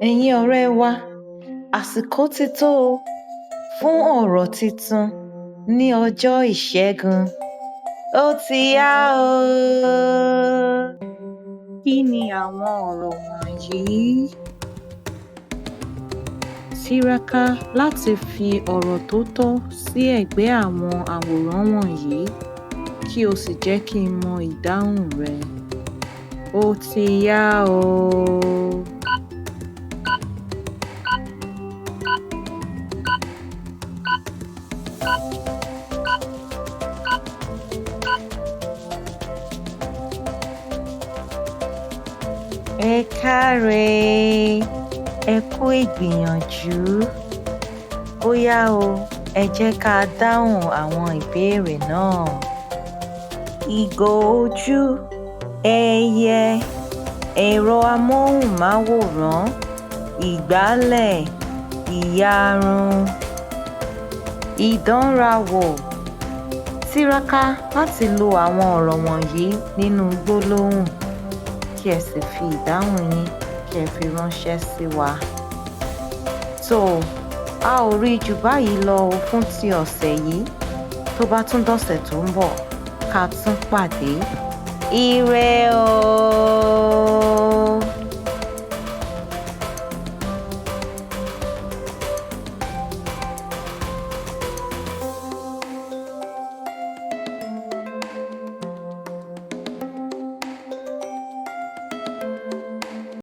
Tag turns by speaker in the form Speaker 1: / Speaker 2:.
Speaker 1: Ẹ̀yin ọ̀rẹ́ wa, àsìkò ti tó o fún ọ̀rọ̀ tuntun ní ọjọ́ Ìṣẹ́gun. Ó ti yá o! Kí ni àwọn ọ̀rọ̀ wọ̀nyí? Tiraka láti fi ọ̀rọ̀ tó tọ́ sí ẹ̀gbẹ́ àwọn àwòrán wọ̀nyí kí o sì jẹ́ kí n mọ ìdáhùn rẹ. Ó ti yá o! Ẹ káre, ẹ kú ìgbìyànjú. Ó yá o, ẹ jẹ́ ká dáhùn àwọn ìbéèrè náà. Ìgò ojú, ẹyẹ, ẹ̀rọ amóhùnmáwòrán, ìgbálẹ̀, ìyarun. Ìdánrawò: Tiraka láti lo àwọn ọ̀rọ̀ wọ̀nyí nínú gbólóhùn, kí ẹ sì fi ìdáhùn yín kí ẹ fi ránṣẹ́ sí wa. Tó, a ò rí jù báyìí lọ o fún ti ọ̀sẹ̀ yìí. Tó bá tún dọ̀sẹ̀ tó ń bọ̀, ká tún pàdé. Ire o!